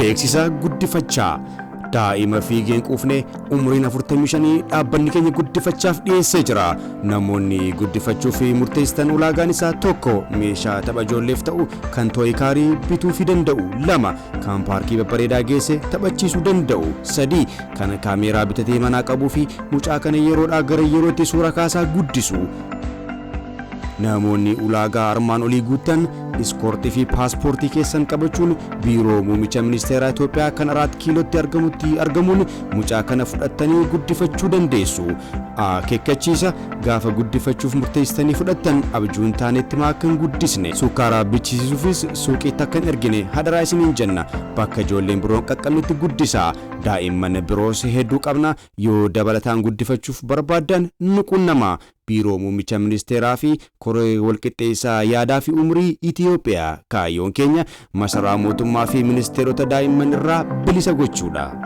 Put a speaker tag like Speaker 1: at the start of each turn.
Speaker 1: Beeksisa guddifachaa. Daa'ima fiigeen quufne umriin 45 dhaabbanni keenya guddifachaaf dhiyeessee jira. Namoonni guddifachuuf murteessitan ulaagaan isaa: 1, meeshaa tapha ijoolleef ta'u kan toy carii bituufii danda'u; 2, kan paarkii babbareedaa geesse taphachiisuu danda'u; 3, kan kaameeraa bitatee manaa qabuu fi mucaa kana yeroodhaa gara yerootti suura kaasaa guddisu. Namoonni ulaagaa armaan olii guuttan iskoortii fi paaspoortii keessan qabachuun biiroo muummicha ministeeraa Itoophiyaa kan Araat Kiilootti argamutti argamuun mucaa kana fudhattanii guddifachuu dandeessu. Akeekkachiisa: gaafa guddifachuuf murteessitanii fudhattan abjuun taanetti maa akka hin guddisne, sukkaara bichisiisuufis suuqiitti akka hin ergine hadaraa isiniin jenna. Bakka ijoolleen biroon qaqqabnetti guddisaa. Daa'imman biroos hedduu qabna. Yoo dabalataan guddifachuuf barbaaddan nu qunnama. Biiroo Muummicha Ministeeraa fi Koree Walqixxeessaa Yaadaa fi Umurii Itiyoophiyaa. Kaayyoon keenya masaraa mootummaa fi ministeerota daa'imman irraa bilisa gochuudha.